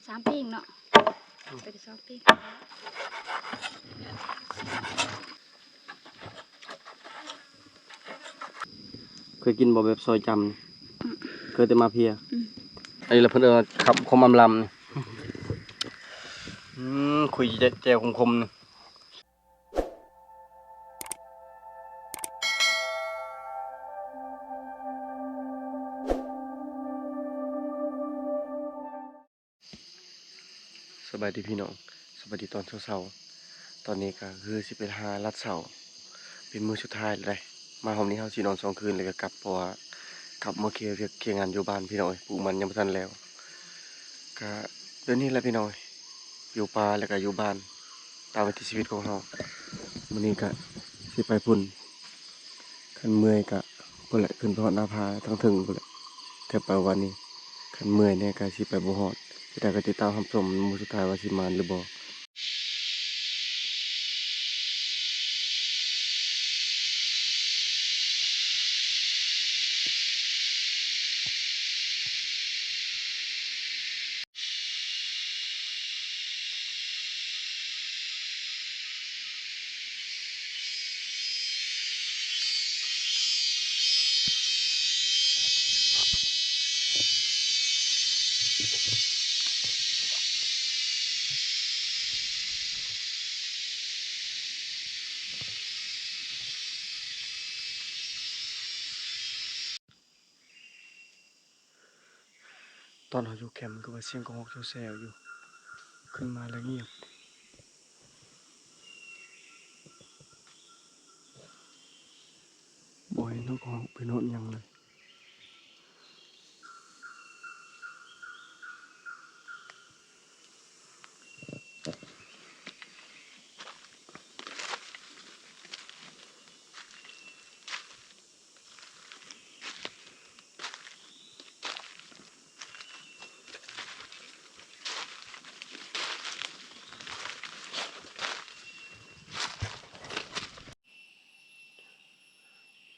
ສາມປີເນາະ ໄປສອງປີ. ເຄີຍກິນບໍ່ແບບຊອຍຈ້ຳ? ອືມ ເຄີຍແຕ່ມາເພຍ. ອືມ ອັນນີ້ລະເພິ່ນເອີ້ນວ່າຄຳ ຄວາມອຳລຳນີ້. ອືມ ຄຸຍແຈ່ວ ແຈ່ວຂົມໆນີ້. ສະບາຍດີພີ່ນ້ອງ ສະບາຍດີຕອນເຊົ້າໆ. ຕອນນີ້ກໍຄືຊິໄປຫາລັດເຊົ້າ ເປັນມື້ສຸດທ້າຍແລ້ວເດ້. ມາຮອບນີ້ເຮົາຊິນອນສອງຄືນແລ້ວກໍກັບ ເພາະວ່າກັບມາເຄຍວຽກເຄຍງານຢູ່ບ້ານພີ່ນ້ອງເອີຍ. ປູກມັນຍັງບໍ່ທັນແລ້ວ. ກະແບບນີ້ແຫຼະພີ່ນ້ອງເອີຍ ຢູ່ປ່າແລ້ວກະຢູ່ບ້ານ ຕາມວິຖີຊີວິດຂອງເຮົາ. ມື້ນີ້ກະຊິໄປພຸ້ນ ຄັນເມື່ອຍກະພຸ້ນແຫຼະ ຂຶ້ນໄປຮອດໜ້າຜາທາງເທິງພຸ້ນແຫຼະ ແຕ່ໄປວັນນີ້ ຄັນເມື່ອຍແດ່ກະຊິໄປບໍ່ຮອດ. ຈະໄດ້ກະຕິດຕາມຮັບຊົມມື້ສຸດທ້າຍວ່າຊິມານຫຼືບໍ່. ຕອນເຮົາຢູ່ແຄມຄືວ່າສຽງກະຮອກແຊວໆຢູ່ ຂຶ້ນມາແລ້ວງຽບ ບໍ່ເຫັນນກກະຮອກເປັນຮອດຫຍັງເລີຍ.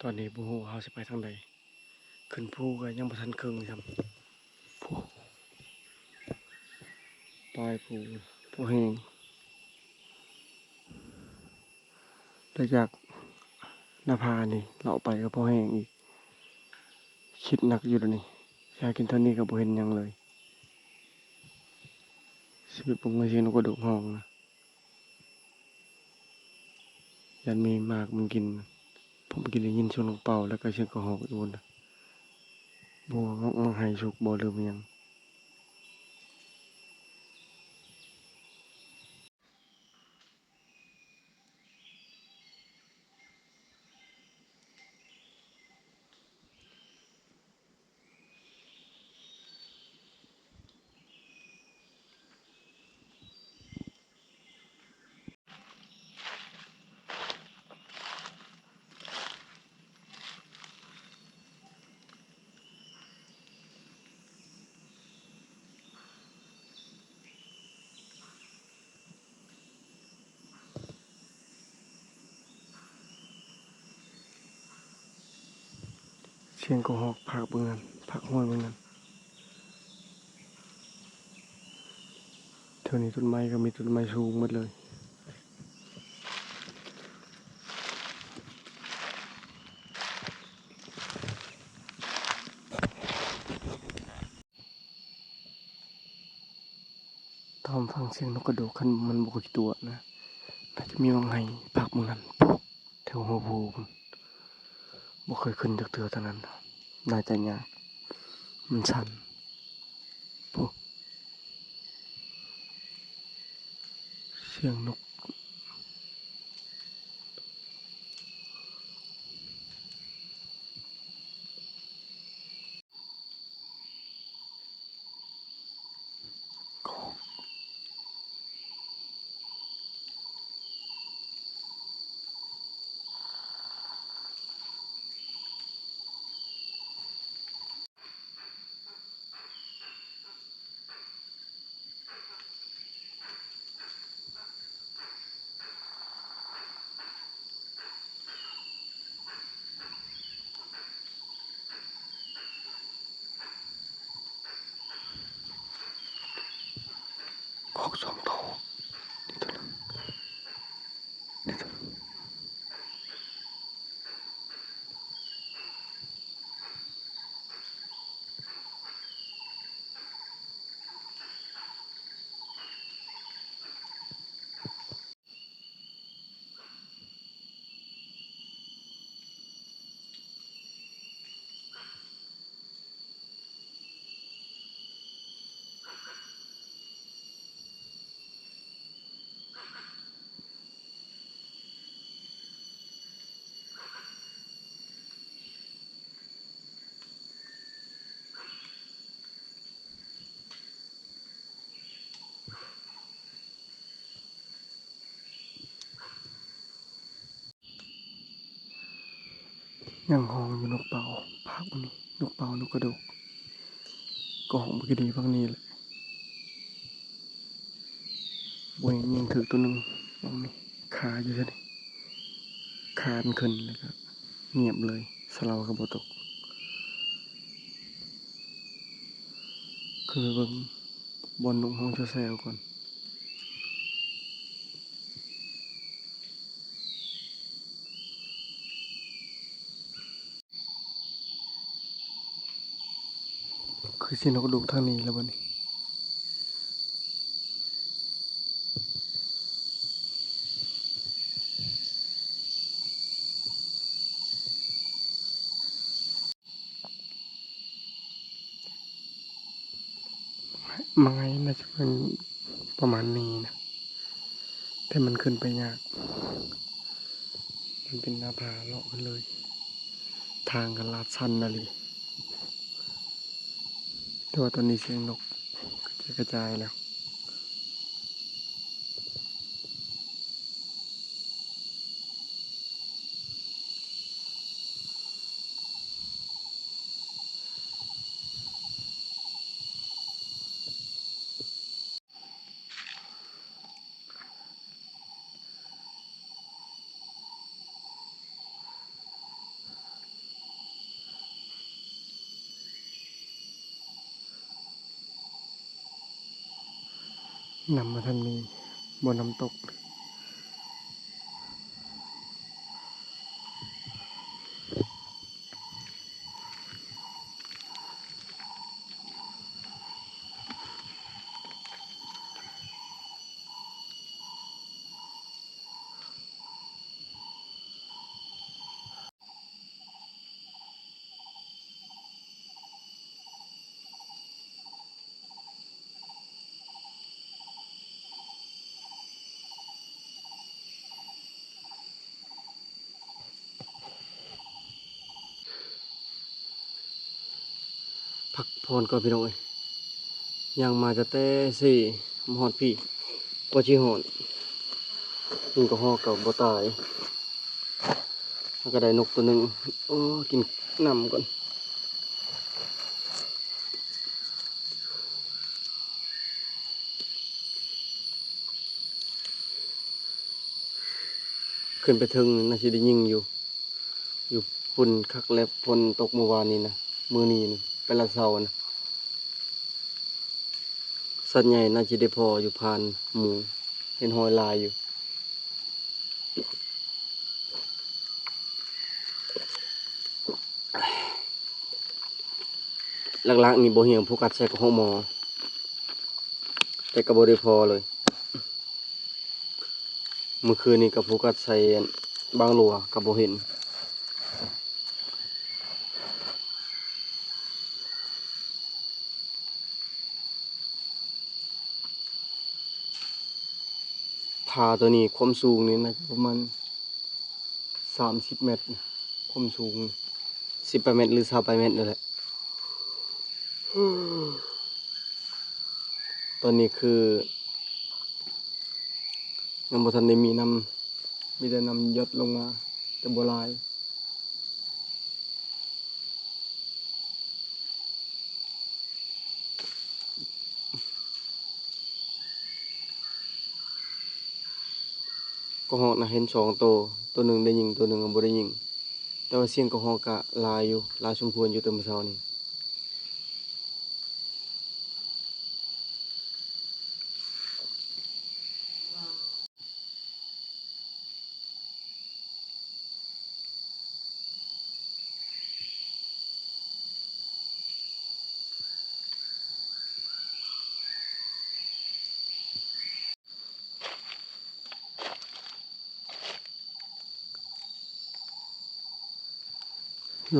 ຕອນນີ້ບໍ່ຮູ້ວ່າເຮົາຊິໄປທາງໃດ. ຂຶ້ນພູກໍຍັງບໍ່ທັນເຄິ່ງຊ້ຳ. ພູ ປາຍພູ ບໍ່ແຮງ. ແລ້ວຈາກໜ້າຜານີ້ເລາະໄປກໍບໍ່ແຮງອີກ. ຄິດໜັກຢູ່ດຽວນີ້ ຫາກິນເທົ່ານີ້ກໍບໍ່ເຫັນຫຍັງເລີຍ. ຊິໄປເບິ່ງວ່າສຽງນົກກະໂດກຮ້ອງນະ. ຢ້ານມີໝາກມັນກິນ. ຜົມກິນໄດ້ຍິນສຽງນົກເປົ່າ ແລ້ວກໍສຽງກະຮອກຢູ່ພຸ້ນນະ. ບໍ່ຮູ້ວ່າມັກໄຫ້ສຸກບໍ່ ຫຼືວ່າຫຍັງ. ສຽງກະຮອກພາກເບິ່ງນັ້ນ ພາກຫ້ວຍເບິ່ງນັ້ນ. ແຖວນີ້ຕົ້ນໄມ້ກໍມີ ຕົ້ນໄມ້ສູງໝົດເລີຍ. ຕາມຟັງສຽງນົກກະໂດກ ຄັນມັນບໍ່ຄືຕົວະນະ ໜ້າຈະມີຫວ່າງໄຮ່ພາກເບິ່ງນັ້ນ ແຖວຫົວພູພຸ້ນ. ບໍ່ເຄີຍຂຶ້ນຈັກເທື່ອທາງນັ້ນ ໜ້າຈະຍາກ ມັນຊັນ. ພຸ້ນ ສຽງນົກ. ສອງໂຕ ນີ້ໂຕໜຶ່ງ ນີ້ໂຕໜຶ່ງ. ຍັງຮ້ອງຢູ່ ນົກເປົ້າພາກນີ້ ນົກເປົ້າ ນົກກະໂດກ ກໍຮ້ອງປະກະຕິພາກນີ້ແຫຼະ. ໂອ້ຍ ຍິງຖືກໂຕໜຶ່ງ ບາດນີ້ຄາຢູ່ຊັ້ນນີ້ ຄານຂຶ້ນແລ້ວກໍງຽບເລີຍ ສະເລົາກໍບໍ່ຕົກ. ຄືເບິ່ງບ່ອນນົກຮ້ອງແຊວໆກ່ອນ. ຄືຊິນົກກະໂດກທາງນີ້ແລ້ວບັດນີ້. ໄມ້ໜ້າຈະເປັນປະມານນີ້ນະ ແຕ່ມັນຂຶ້ນໄປຍາກ ມັນເປັນໜ້າຜາເລາະຂຶ້ນເລີຍ ທາງກໍລາດຊັນອີ່ຫຼີ. ແຕ່ວ່າຕອນນີ້ສຽງນົກກະຈາຍກະຈາຍແລ້ວ. ນ້ຳບໍ່ທັນມີ ບໍ່ນ້ຳຕົກ. ພັກຜ່ອນກ່ອນພີ່ນ້ອງເອີຍ ຍ່າງມາຈະແຕ່ເຊ ມາຮອດພີ້ ກວ່າຊິຮອດ ຍິງກະຮອກກໍບໍ່ຕາຍ. ເຮົາກໍໄດ້ນົກໂຕໜຶ່ງ ໂອ້ ກິນນ້ຳກ່ອນ. ຂຶ້ນໄປເທິງນີ້ໜ້າຊິໄດ້ຍິງຢູ່ ຢູ່ພຸ້ນຄັກແລ້ວ ຝົນຕົກມື້ວານນີ້ນະ ມື້ນີ້ນະ ໄປລາດເຊົານະ ສັດໃຫຍ່ໜ້າຊິໄດ້ພໍຢູ່ຜ່ານໝູ ເຫັນຮອຍລາຍຢູ່. ຫຼັກໆນີ້ບໍ່ຮຽງໂຟກັສໃສ່ກະຮອກໝໍ ແຕ່ກໍບໍ່ໄດ້ພໍເລີຍ. ມື້ຄືນນີ້ກໍໂຟກັສໃສ່ບາງຫຼວກະບໍ່ເຫັນ. ຜາໂຕນີ້ຄວາມສູງນີ້ໜ້າຈະປະມານສາມສິບແມັດ ຄວາມສູງສິບປາຍແມັດ ຫຼື ຊາວປາຍແມັດນີ້ແຫຼະ. ຕອນນີ້ຄືຍັງບໍ່ທັນໄດ້ມີນ້ຳ ມີແຕ່ນ້ຳຢົດລົງມາ ແຕ່ບໍ່ຫຼາຍ. ກະຮອກນະເຫັນສອງໂຕ ໂຕໜຶ່ງໄດ້ຍິງ ໂຕໜຶ່ງບໍ່ໄດ້ຍິງ ແຕ່ວ່າສຽງກະຮອກກະຫຼາຍຢູ່ ຫຼາຍສົມຄວນຢູ່ແຕ່ມື້ເຊົ້ານີ້.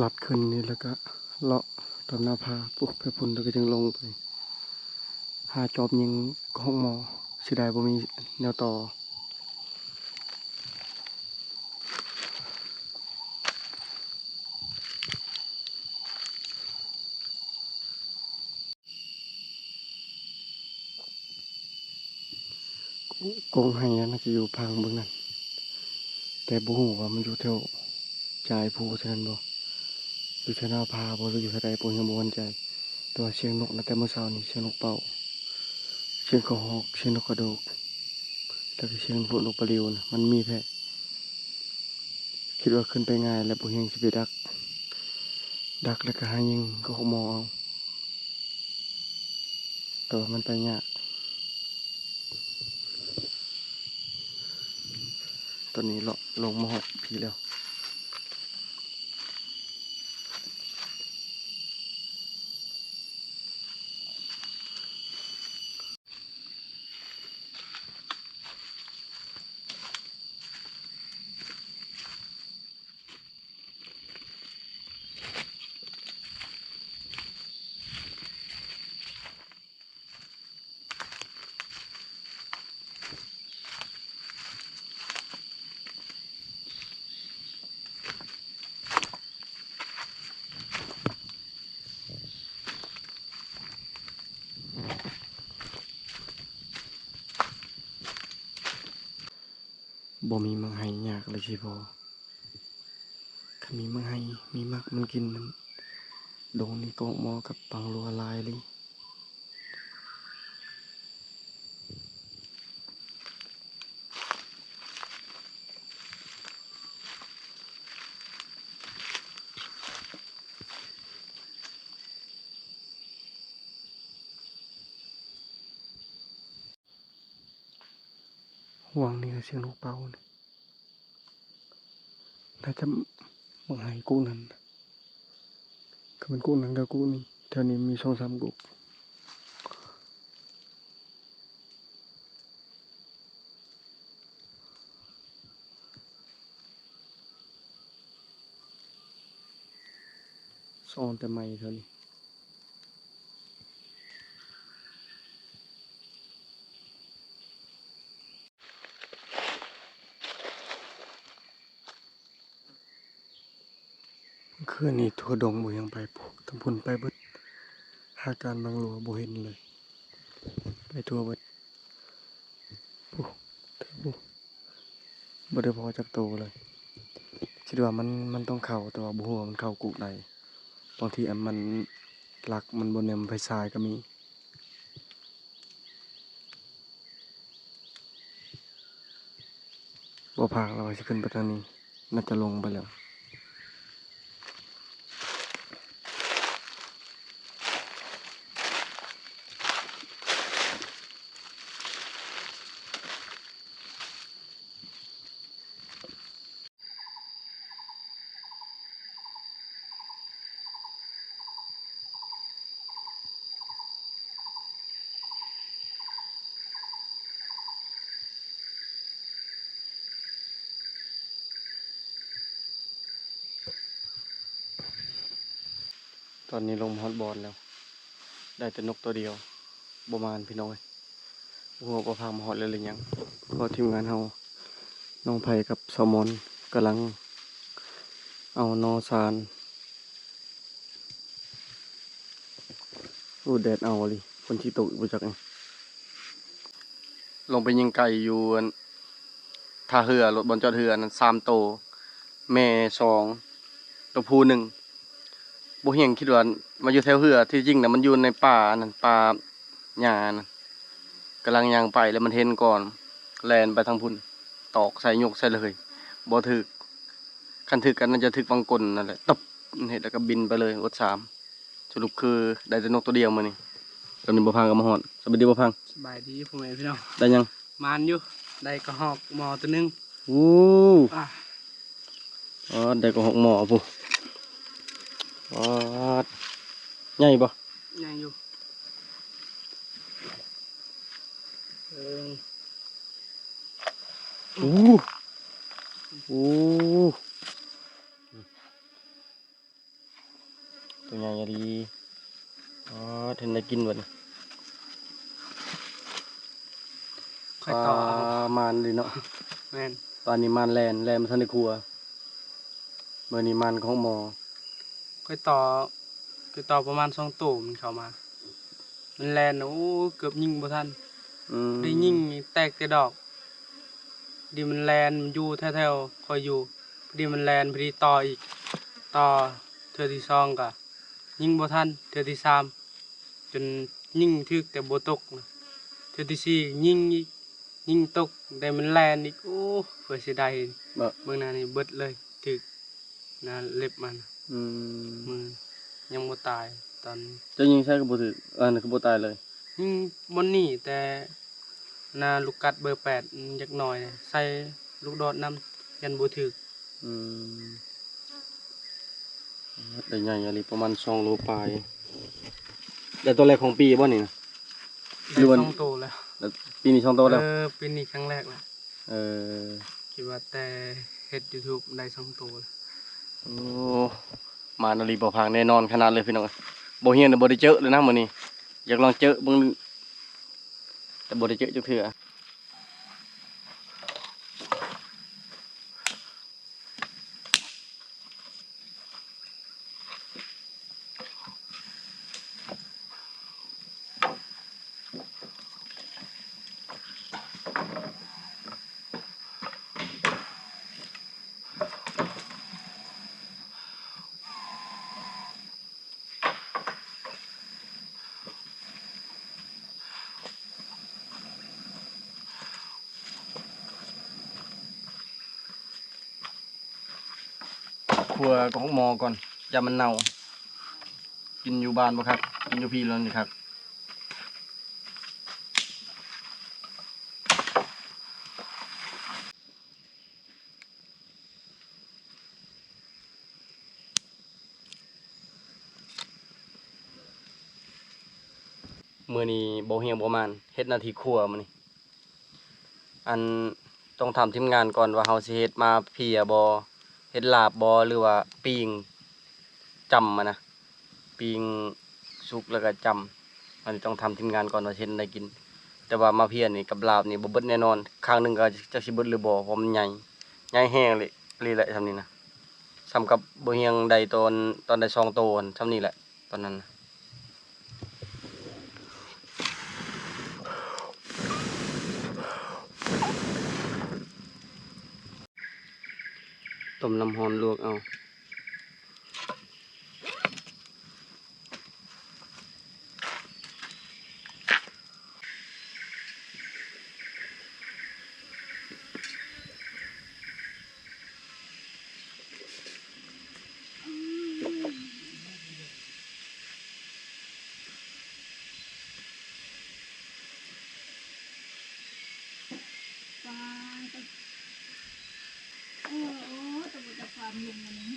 ລັດຂຶ້ນນີ້ ແລ້ວກະເລາະຕາມໜ້າຜາພຸ້ນ ໄປພຸ້ນ ແລ້ວກະຈຶ່ງລົງໄປຫາຈອບຍິງກະຮອກໝໍ. ເສຍດາຍບໍ່ມີແນວຕໍ່. ກົງໄຮ່ນັ້ນໜ້າຈະຢູ່ພາງເບື້ອງນັ້ນ ແຕ່ບໍ່ຮູ້ວ່າມັນຢູ່ແຖວຈາຍພູເທົ່ານັ້ນບໍ່ ຢູ່ແຖວໜ້າຜາບໍ່ ຫຼືຢູ່ແຖວໃດບໍ່ ຍັງບໍ່ໝັ້ນໃຈ. ແຕ່ວ່າສຽງນົກນະ ແຕ່ມື້ເຊົ້ານີ້ ສຽງນົກເປົ້າ ສຽງກະຮອກ ສຽງນົກກະໂດກ ແລ້ວກະສຽງພວກນົກປະລິວນະ ມັນມີແທ້. ຄິດວ່າຂຶ້ນໄປງ່າຍ ແລະບໍ່ຮຽງຊິໄປດັກ ດັກແລ້ວກະຫາຍິງກະຮອກໝໍເອົາ ແຕ່ວ່າມັນໄປຍາກ. ຕອນນີ້ເລາະລົງມາຮອດພີ້ແລ້ວ. ບໍ່ມີໝາກໄຮ່ຍາກເລີຍຊິພໍ. ຄັນມີໝາກໄຮ່ ມີໝາກມັນກິນນັ້ນ ດົງນີ້ກະຮອກໝໍກັບປາງລົວຫຼາຍເລີຍ. ຫວ່າງນີ້ກະສຽງນົກເປົ້ານີ້ ໜ້າຈະໝາກໄຮ່ກຸກນັ້ນ ຄັນແມ່ນກຸກນັ້ນກະກຸກນີ້. ແຖວນີ້ມີສອງສາມກຸກ. ຊ້ອນແຕ່ໄມ້ເທົ່ານີ້. ຄືນນີ້ທົ່ວດົງບໍ່ຍັງໄປ ທາງພຸ້ນໄປເບິດ ຫາການບັງລົວບໍ່ເຫັນເລີຍ ໄປທົ່ວເບິດ ພຸ້ນ ບໍ່ໄດ້ພໍຈັກໂຕເລີຍ. ຄິດວ່າມັນ ມັນຕ້ອງເຂົ້າ ແຕ່ວ່າບໍ່ຮູ້ວ່າມັນເຂົ້າກຸກໃດ. ບາງທີອັນມັນຫຼັກມັນບໍ່ແນມໄຟສາຍກະມີ. ບໍ່ພາກແລ້ວວ່າຊິຂຶ້ນໄປທາງນີ້ ໜ້າຈະລົງໄປແລ້ວ. ຕອນນີ້ລົງມາຮອດບ່ອນແລ້ວ ໄດ້ແຕ່ນົກໂຕດຽວ ບໍ່ມານພີ່ນ້ອງເອີຍ. ບໍ່ຮູ້ວ່າພາມາຮອດແລ້ວຫຼືຍັງ ເພາະທີມງານເຮົາ ນ້ອງໄພກັບສາວມອນກຳລັງເອົາໜໍ່ຊານ. ໂອ້ ແດດເອົາອີ່ຫຼີ ຝົນຊິຕົກອີກບໍ່ຈັກນີ້. ລົງໄປຍິງໄກ່ຢູ່ອັນທ່າເຮືອ ລົດບ່ອນຈອດເຮືອນັ້ນສາມໂຕ ແມ່ສອງ ໂຕຜູ້ໜຶ່ງ. ບໍ່ຮຽງຄິດວ່າມາຢູ່ແຖວເຮືອ ທີ່ຈິງນະມັນຢູ່ໃນປ່າອັນນັ້ນ ປ່າຫຍ້ານັ້ນ. ກຳລັງຍ່າງໄປແລ້ວມັນເຫັນກ່ອນ ແລ່ນໄປທາງພຸ້ນ ຕອກໃສ່ ຍົກໃສ່ເລີຍ ບໍ່ຖືກ. ຄັນຖືກກະໜ້າຈະຖືກວັງກົ້ນນັ້ນແຫຼະ ຕົບ ເຮັດແລ້ວກະບິນໄປເລີຍ ອົດສາມ. ສະຫຼຸບຄືໄດ້ແຕ່ນົກໂຕດຽວມື້ນີ້. ຕອນນີ້ບໍ່ພັງກະມາຮອດ. ສະບາຍດີບໍ່ພັງ? ສະບາຍດີພໍ່ແມ່ພີ່ນ້ອງ. ໄດ້ຫຍັງ? ໝານຢູ່ ໄດ້ກະຮອກໝໍໂຕໜຶ່ງ. ໂອ້ ອາ ອໍ ໄດ້ກະຮອກໝໍພຸ້ນ. ປາດ ໃຫຍ່ບໍ່? ໃຫຍ່ຢູ່. ເອີ ໂອ້ ໂອ້. ໃຫຍ່ອີ່ຫຼີ. ອໍ ເຖິງໄດ້ກິນບັດນີ້. ຂ້ອຍຕໍ່ເອົາ ປາມານເລີຍເນາະ. ແມ່ນ. ປານີ້ມານແລ່ນ ແລ່ນບໍ່ທັນໄດ້ຄົວ. ມື້ນີ້ມານຂອງໝໍ. ຂ້ອຍຕໍ່ ຂ້ອຍຕໍ່ປະມານສອງໂຕ ມັນເຂົ້າມາ. ມັນແລ່ນ ໂອ້ ເກືອບຍິງບໍ່ທັນ. ອືມ. ໄດ້ຍິງແຕກແຕ່ດອກ. ດີມັນແລ່ນ ມັນຢູ່ແຖວໆຂ້ອຍຢູ່. ພໍດີມັນແລ່ນ ພໍດີຕໍ່ອີກ. ຕໍ່ເທື່ອທີສອງກະຍິງບໍ່ທັນ. ເທື່ອທີສາມ ຈົນຍິງຖືກແຕ່ບໍ່ຕົກນະ. ເທື່ອທີສີ່ຍິງອີກ ຍິງຕົກ ແຕ່ມັນແລ່ນອີກ. ໂອ້ ເພື່ອຊິໄດ້ ເບິ່ງໜ້ານີ້ເບິດເລີຍ ຖືກໜ້າເລັບມັນ. ອືມ. ມືຍັງບໍ່ຕາຍຕອນ ເຈົ້າຍິງໃສ່ກໍບໍ່ຖືກ ອັນນັ້ນຄືບໍ່ຕາຍເລີຍ? ຍິງບ່ອນນີ້ ແຕ່ໜ້າລູກກັດເບີແປດ ມັນຈັກໜ້ອຍ ໃສ່ລູກດອດນຳ ຢ້ານບໍ່ຖືກ. ອືມ. ໄດ້ໃຫຍ່ອີ່ຫຼີ ປະມານສອງໂລປາຍ. ໄດ້ໂຕແລກຂອງປີບໍ່ນີ້ນະ? ໄດ້ ຫຼືວ່າ ສອງໂຕແລ້ວ. ແລ້ວປີນີ້ສອງໂຕແລ້ວ? ເອີ ປີນີ້ຄັ້ງແລກແລ້ວ. ເອີ ຄິດວ່າແຕ່ເຮັດ YouTube ໄດ້ສອງໂຕແລ້ວ. ໂອ້ ມານອີ່ຫຼີ ບໍ່ພາງແນ່ນອນຂະໜາດເລີຍພີ່ນ້ອງ. ບໍ່ຮຽນ ບໍ່ໄດ້ເຈີເລີຍນະມື້ນີ້. ຢາກລອງເຈີເບິ່ງ ແຕ່ບໍ່ໄດ້ເຈີຈັກເທື່ອ. ຄົວກະຫົກໝໍກ່ອນ ຢ້ານມັນເນົ່າ. ກິນຢູ່ບ້ານບໍ່ຄັກ ກິນຢູ່ພີ້ແລ້ວນີ້ຄັກ. ມື້ນີ້ບໍ່ຮຽງບໍ່ໝານ ເຮັດໜ້າທີ່ຄົວມື້ນີ້. ອັນ ຕ້ອງຖາມທີມງານກ່ອນວ່າເຮົາຊິເຮັດມາເພຍບໍ່ ເຮັດລາບບໍ່ ຫຼືວ່າປີ້ງຈ້ຳຫັ້ນນະ. ປີ້ງສຸກແລ້ວກະຈ້ຳ. ອັນນີ້ຕ້ອງຖາມທີມງານກ່ອນວ່າຊິເຮັດແນວໃດກິນ. ແຕ່ວ່າມາເພຍນີ້ກັບລາບນີ້ບໍ່ເບິດແນ່ນອນ. ຂ້າງໜຶ່ງກະຈັກຊິເບິດຫຼືບໍ່ ເພາະມັນໃຫຍ່ ໃຫຍ່ແຮງເລີຍ ອີ່ຫຼີແຫຼະຊ່ຳນີ້ນະ. ຊ່ຳກັບບໍ່ຮຽງໄດ້ຕອນ ຕອນໄດ້ສອງໂຕຫັ້ນ ຊ່ຳນີ້ແຫຼະຕອນນັ້ນນະ. ຕົ້ມນ້ຳຮ້ອນລວກເອົາ. ປາດ ເອີ ໂອ້ ຕະບຸດຕະຄວາມເຫັນມັນນີ້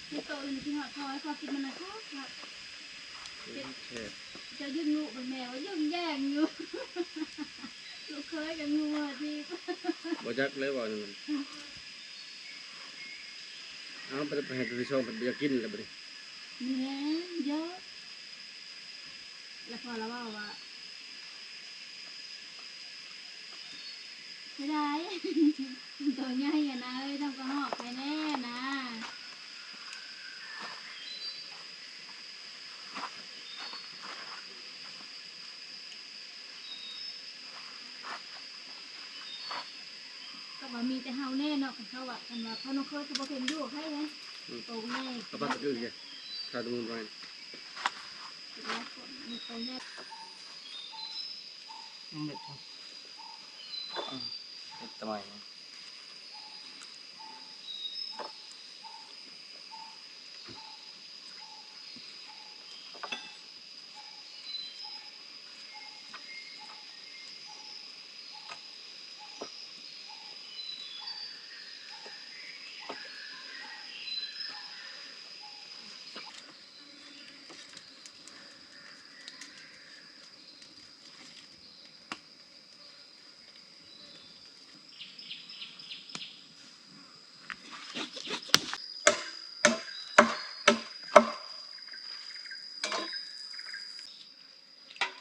ເຮັດໂຕອື່ນຊິຮອດພໍ ພໍກິນມັນນະ ຄັກໆ ເຮັດແຊບ. ເຈົ້າຢືນງຸເບິ່ງແມ່ວ່າຢືນແຍງຢູ່ ລູກເຂີຍກໍງຸວ່າດີ ບໍ່ຈັກເລີຍວ່ານັ້ນ. ເອົາ ໄປ ໄປໃຫ້ໂຕທີສອງ ເພິ່ນບໍ່ຢາກກິນແລ້ວບັດນີ້. ແມ່ນເດີ້ ແລ້ວພໍລະເວົ້າວ່າ ເສຍດາຍ ໂຕໃຫຍ່ຫັ້ນນະເອີຍ ທຳກະຮອກໃຫ້ແນ່ນະ. ກໍວ່າມີແຕ່ເຮົາແນ່ເນາະ ຄັນເຂົາວ່າ ຄັນວ່າເຂົານ້ອງເຂີຍຄືບໍ່ເຫັນຢູ່ໃຜແຫຼະ. ອືມ ໂຕໃຫຍ່ ກະປັດກະຄື ຂ້າຕົວມັນໄປ ໂຕໃຫຍ່ ມັນເດັດ ອືມ ເຮັດຕະໄໝ.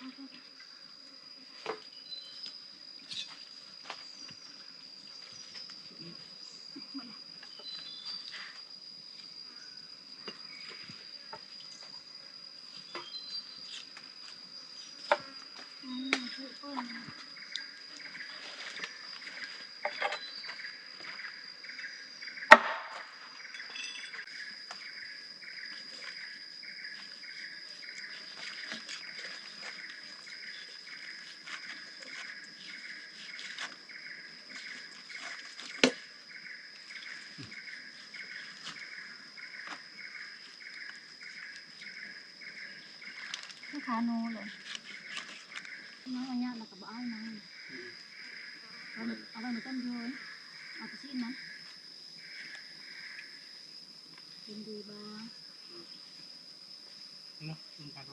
ຄືຂາໜູເລີຍ ເອົາໄວ້ ເອົາໄວ້ມື້ຕົ້ນເດີ ເອົາໄປຊີ້ນມັນ ກິນດີບໍ່? ເນາະ ກິນກັນ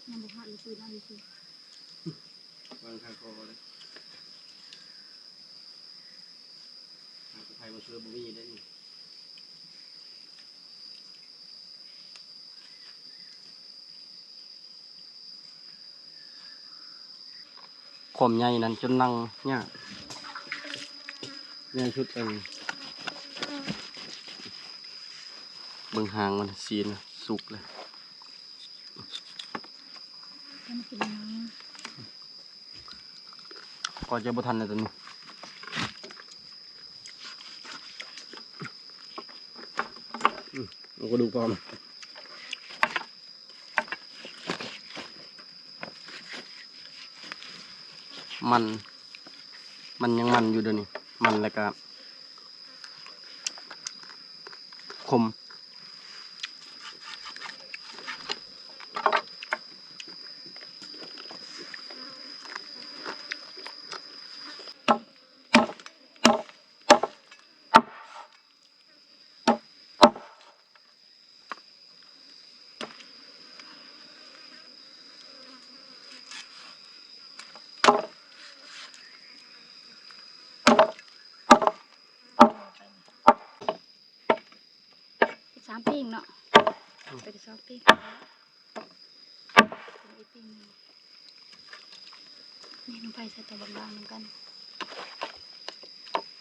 ຍັງບໍ່ພາດ ຫຼື ຕື່ນເອົາຢູ່ຊື່ ວາງຄາຄໍເດ້ ຫາກະໄພມາຊ່ວຍບໍ່ມີເດ້ນີ້. ຄວາມໃຫຍ່ນັ້ນຈົນນັ່ງຍາກ ໃຫຍ່ສຸດອັນ ເບິ່ງຫາງມັນ ຊີ້ນສຸກແລ້ວ ມັນກິນມາ ກໍຈະບໍ່ທັນແລ້ວຕົວນີ້ ອືມ ເອົາກະດູກອອກ ມັນ ມັນຍັງມັນຢູ່ເດີນີ້ ມັນແລ້ວກະ ຂົມ. ສາມປີ້ງເນາະ ອືມ ໄປສອງປີ້ງ ອີກປີ້ງໜຶ່ງ ນີ້ນ້ອງໄຟໃສ່ຕົວບາງໆນຳກັນ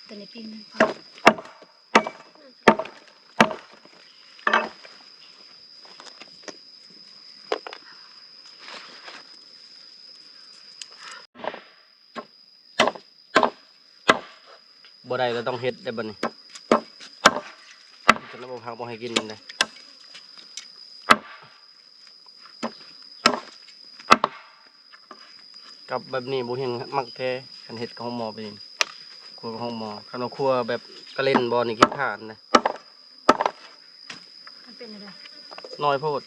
ຕົວນີ້ປີ້ງໜຶ່ງພໍ. ບໍ່ໄດ້ ລະຕ້ອງເຮັດໄດ້ບັດນີ້ ຄັນລະບໍ່ພັກບໍ່ໃຫ້ກິນເດ້ ກັບແບບນີ້ບໍ່ແຮງມັກແທ້ ຄັນເຮັດກັບໂຮງໝໍໄປນີ້ ຄົວກັບໂຮງໝໍ ຄັນວ່າຄົວແບບກະເຫຼັ້ນບໍ່ນີ້ຂີ້ຄ້ານເດ້ ມັນເປັນແນວໃດ ນ້ອຍໂພດ.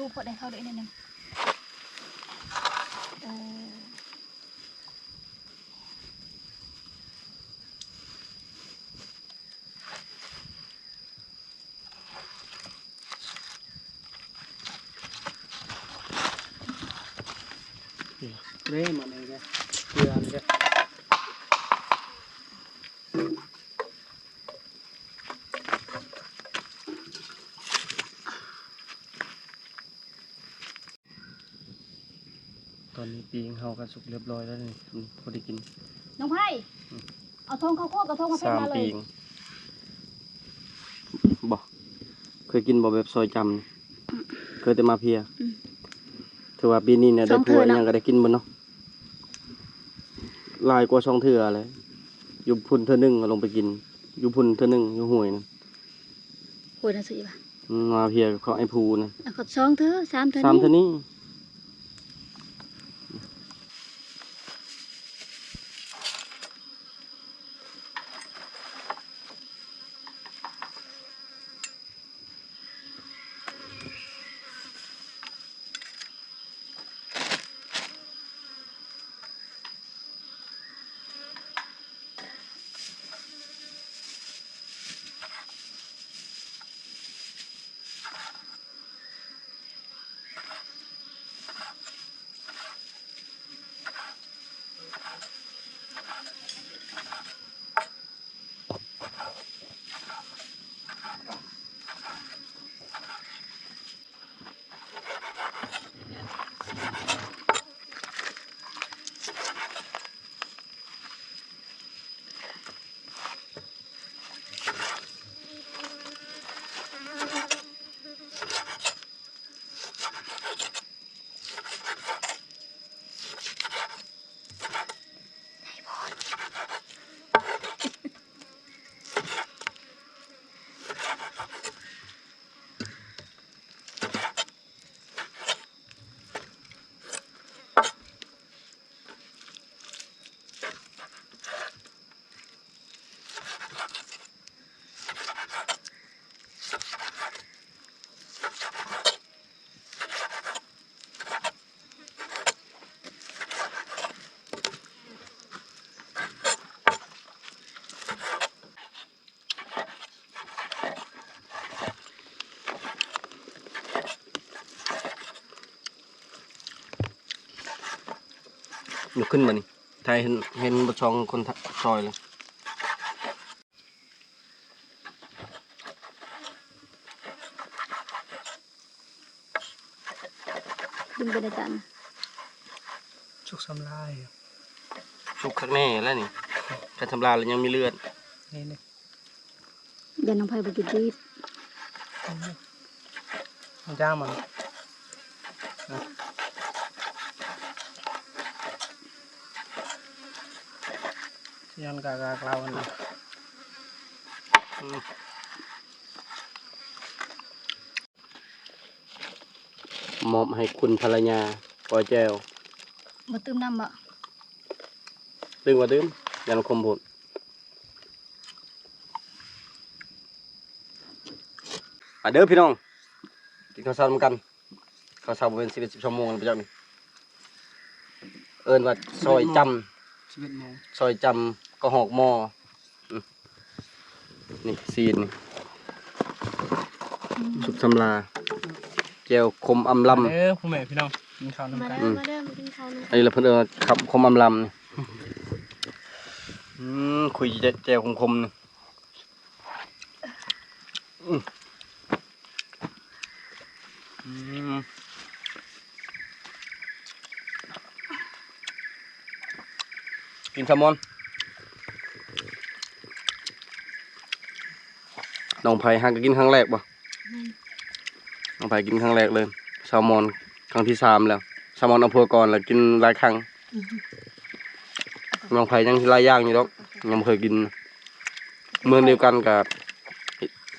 ສູ້ໂພດ ໃຫ້ເຂົ້າໄດ້ໜ້ອຍໜຶ່ງ ເອີ. ເດ້ ມານີ້ເດ້ ເກືອນີ້ເດ້ ຕອນນີ້ປີ້ງເຮົາກະສຸກຮຽບຮ້ອຍແລ້ວນີ້ ພໍໄດ້ກິນ ນ້ອງໄພ ອືມ ເອົາຖົງເຂົ້າຄົວກັບຖົງມາເຜັດມາເລີຍ ສາມປີ້ງ ບໍ່ ເຄີຍກິນບໍ່ແບບຊອຍຈ້ຳ ເຄີຍແຕ່ມາເພຍ ອືມ ຖືວ່າປີນີ້ນະ ໄດ້ຜົວອີ່ຫຍັງກະໄດ້ກິນເບິດເນາະ ຫຼາຍກວ່າສອງເທື່ອແຫຼະ ຢູ່ພຸ້ນເທື່ອໜຶ່ງ ລົງໄປກິນ ຢູ່ພຸ້ນເທື່ອໜຶ່ງ ຢູ່ຫ້ວຍນັ້ນ ໂຫຍ ນະຊິວ່າ ອືມ ມາເພຍກັບເຂົາໄອ້ພູນະ ອ່ະ ກໍສອງເທື່ອ ສາມເທື່ອ ສາມເທື່ອນີ້ ອືມ. ຍົກຂຶ້ນມານີ້ ຖ່າຍເຫັນ ເຫັນບໍ່ ສອງຄົນຊອຍແລ້ວ. ດຶງໄປໄດ້ຕານ ສຸກສຳລາຍ ສຸກຄັກແນ່ແລ້ວນີ້ ຄັນສຳລາຍແລ້ວຍັງມີເລືອດ ນີ້ໆ ຢ້ານນ້ອງໄພບໍ່ກິນຕີບ ມັນຈ້າງມັນ ຍ້ອນກາກາກລາວມັນ ອືມ. ມອບໃຫ້ຄຸນພັນລະຍາ ກ້ອຍແຈ່ວ ບໍ່ຕື່ມນ້ຳບໍ? ຕື່ມ ບໍ່ຕື່ມ ຢ້ານຄົມໂພດ. ມາເດີພີ່ນ້ອງ ກິນເຂົ້າເຊົ້ານຳກັນ. ເຂົ້າເຊົ້າບໍ່ແມ່ນສິບເອັດ ສິບສອງໂມງແລ້ວບໍ່ຈັກນີ້ ເອີ້ນວ່າຊອຍຈ້ຳ ສິບເອັດໂມງ ຊອຍຈ້ຳ ກະຫອກໝໍ້ ອືມ ນີ້ຊີ້ນນີ້ ອືມ ສຸກສຳລາ ແຈ່ວຂົມອຳລຳ ມາເດີພໍ່ແມ່ພີ່ນ້ອງ ກິນເຂົ້ານຳກັນ ມາເດີ ອືມ ມາເດີ ມາກິນເຂົ້ານຳກັນ ອັນນີ້ລະເພິ່ນເອີ້ນວ່າຂົມອຳລຳນີ້ ອືມ ຄຸຍແຈ່ວຂົມໆນີ້. ອືມ ອືມ ກິນແຊລມອນ ນ້ອງໄພຫາກະກິນຄັ້ງແລກບໍ່? ແມ່ນ ນ້ອງໄພກິນຄັ້ງແລກເລີຍ ແຊລມອນຄັ້ງທີສາມແລ້ວ ແຊລມອນເອົາຜົວກ່ອນແລ້ວກິນຫຼາຍຄັ້ງ ອືມ ນ້ອງໄພຍັງຫຼາຍຢ່າງຢູ່ດອກ ຍັງບໍ່ເຄີຍກິນ. ເມືອງດຽວກັນກະ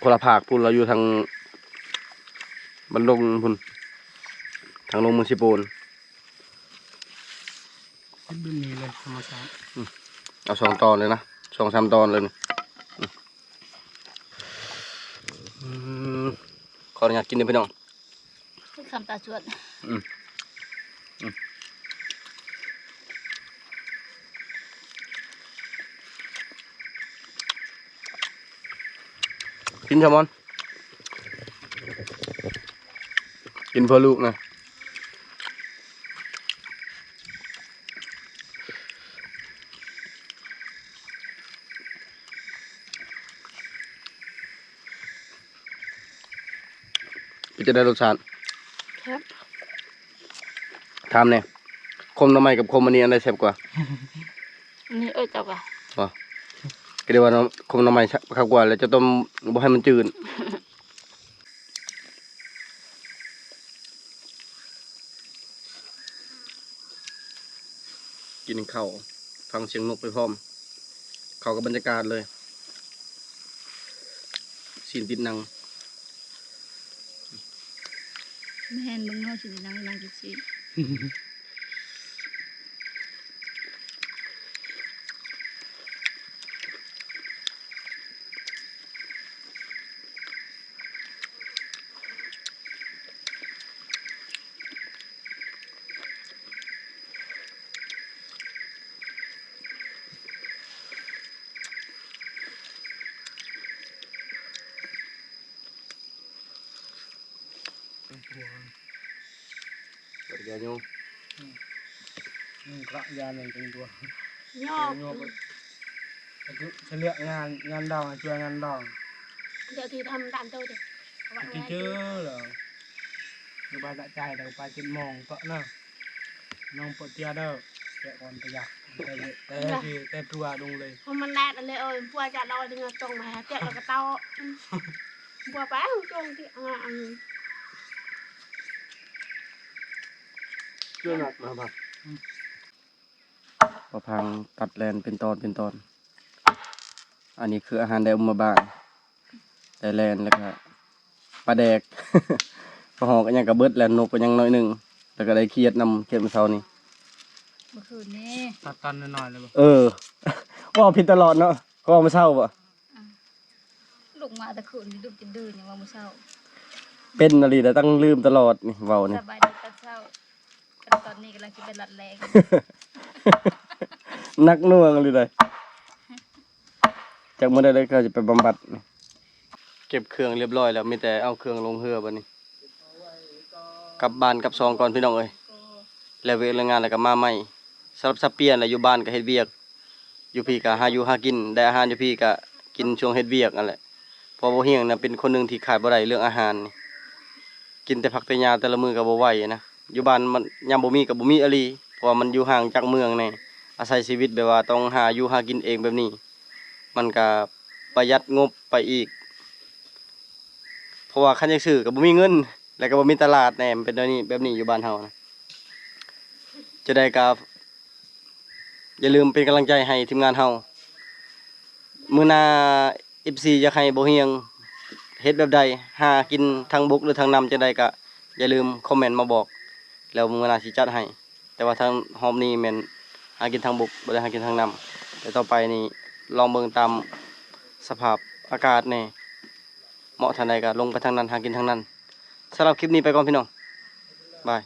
ຄົນລະພາກພຸ້ນ ລາວຢູ່ທາງບ້ານດົງພຸ້ນ ທາງລົງເມືອງເຊໂປນ ເຮັດແບບນີ້ເລີຍ ທຳມະຊາດ ອືມ ເອົາສອງຕອນເລີຍນະ ສອງສາມຕອນເລີຍນີ້ ອືມ ອືມ ຂໍອະນຸຍາດກິນເດີພີ່ນ້ອງ. ຄືຄຳຕາຊວນ ອືມ ອືມ ກິນຊາມອນ ກິນເພື່ອລູກນະ. ເປັນຈັ່ງໃດລົດຊາດ? ແຊບ ຖາມແດ່ ຂົມໜໍ່ໄມ້ກັບຂົມອັນນີ້ ອັນໃດແຊບກວ່າ? ອັນນີ້ ເອີຍ ເຈົ້າກະ ບໍ່ ກະໄດ້ວ່າໜໍ່ ຂົມໜໍ່ໄມ້ຄັກກວ່າ ແລ້ວຈະຕົ້ມບໍ່ໃຫ້ມັນຈືດ. ກິນເຂົ້າ ຟັງສຽງນົກໄປພ້ອມ ເຂົ້າກັບບັນຍາກາດເລີຍ ຊີ້ນຕິດໜັງ ແມ່ນ ເບິ່ງເນາະ ຊີ້ນຕິດໜັງ ໜັງຕິດຊີ້ນ. ເປີດແກໂຍ ອືມ ກະຢານນັ້ນເປັນຕົວໂຍ ໂຍ ອືມ ກະຄືສະເລືອກງານ ງານດອງ ຊ່ວຍງານດອງ ດຽວທີ່ທຳຕາມໂຕເດ ທີ່ເຈີແລ້ວ ຄືບາດຕະຈາຍ ແຕ່ກະໄປເຈັດໂມງເປາະນະ ນ້ອງເປີດເຕຍເດີ ແກະກ່ອນປະຢັດ ແຕ່ ແຕ່ ແຕ່ຕົວລົງເລີຍ ເພາະມັນແດດອັນເລີຍ ເອີຍ ຜົວຈະລອຍເດີ ຕົງມາແຕກລະກະເຕົາ ຜົວໄປເອົາຕົງທີ່ ອາ ອັນ ເຈົ້າໜັກມາ ອືມ ບໍ່ພັງຕັດແລ່ນເປັນຕອນເປັນຕອນ. ອັນນີ້ຄືອາຫານໄດ້ອຸມມາບ້ານ ໄດ້ແລ່ນ ແລ້ວກະປາແດກ ປາຫອກ ອີ່ຫຍັງກະເບິດແລ້ວ ນົກກະຍັງໜ້ອຍໜຶ່ງ ແລ້ວກະໄດ້ຂຽດນຳ ຂຽດມື້ເຊົ້ານີ້ ມື້ຄືນນີ້ ຕັດຕອນນ້ອຍໆເລີຍບໍ່? ເອີ ເວົ້າຜິດຕະຫຼອດເນາະ ເວົ້າມື້ເຊົ້າບໍ່? ອືມ ລຸກມາແຕ່ຄືນນີ້ ດຸບຈົນດື່ນ ຍັງວ່າມື້ເຊົ້າ ເປັນອີ່ຫຼີ ແຕ່ຕັ້ງລືມຕະຫຼອດນີ້ ເວົ້ານີ້ ສະບາຍດີຕອນເຊົ້າ ຕອນນີ້ກຳລັງຊິໄປລັດແລ້ງ ໜັກໜ່ວງອີ່ຫຼີໃດ ຈັກມື້ໃດເຂົາຊິໄປບຳບັດ. ເກັບເຄື່ອງລຽບລ້ອຍແລ້ວ ມີແຕ່ເອົາເຄື່ອງລົງເຮືອບາດນີ້ ກັບບ້ານກັບຊ່ອງກ່ອນພີ່ນ້ອງເອີຍ ແລ້ວວຽກແລ້ວງານແລ້ວກະມາໃໝ່ ສຳລັບສັບປ່ຽນລະ ຢູ່ບ້ານກໍເຮັດວຽກ ຢູ່ພີ້ກໍຫາຢູ່ຫາກິນ ໄດ້ອາຫານຢູ່ພີ້ກໍກິນຊ່ວງເຮັດວຽກນັ້ນແຫຼະ. ເພາະວ່າບໍ່ຮຽງນະ ເປັນຄົນໜຶ່ງທີ່ຂາດບໍ່ໄດ້ເລື່ອງອາຫານນີ້ ກິນແຕ່ຜັກແຕ່ຫຍ້າແຕ່ລະມື້ກໍບໍ່ໄຫວນະ. ຢູ່ບ້ານມັນຍາມບໍ່ມີກໍບໍ່ມີອີ່ຫຼີ ເພາະວ່າມັນຢູ່ຫ່າງຈາກເມືອງແດ່ ອາໄສຊີວິດແບບວ່າຕ້ອງຫາຢູ່ຫາກິນເອງແບບນີ້ ມັນກໍປະຢັດງົບໄປອີກ ເພາະວ່າຄັນຢາກຊື້ກໍບໍ່ມີເງິນ ແລ້ວກໍບໍ່ມີຕະຫຼາດແດ່ ມັນເປັນແນວນີ້ ແບບນີ້ຢູ່ບ້ານເຮົານະ. ຈັ່ງໃດກໍ ຢ່າລືມເປັນກຳລັງໃຈໃຫ້ທີມງານເຮົາ. ມື້ໜ້າ ເອັຟຊີ ຢາກໃຫ້ບໍ່ຮຽງເຮັດແບບໃດ ຫາກິນທາງບົກ ຫຼື ທາງນ້ຳຈັ່ງໃດກໍຢ່າລືມຄອມເມັນມາບອກ ແລ້ວມື້ໜ້າຊິຈັດໃຫ້. ແຕ່ວ່າທາງຮອບນີ້ແມ່ນຫາກິນທາງບົກ ບໍ່ໄດ້ຫາກິນທາງນ້ຳ. ແຕ່ຕໍ່ໄປນີ້ລອງເບິ່ງຕາມສະພາບອາກາດແດ່ ເໝາະທາງໃດກໍລົງໄປທາງນັ້ນ ຫາກິນທາງນັ້ນ. ສຳລັບຄລິບນີ້ໄປກ່ອນພີ່ນ້ອງ ບາຍ.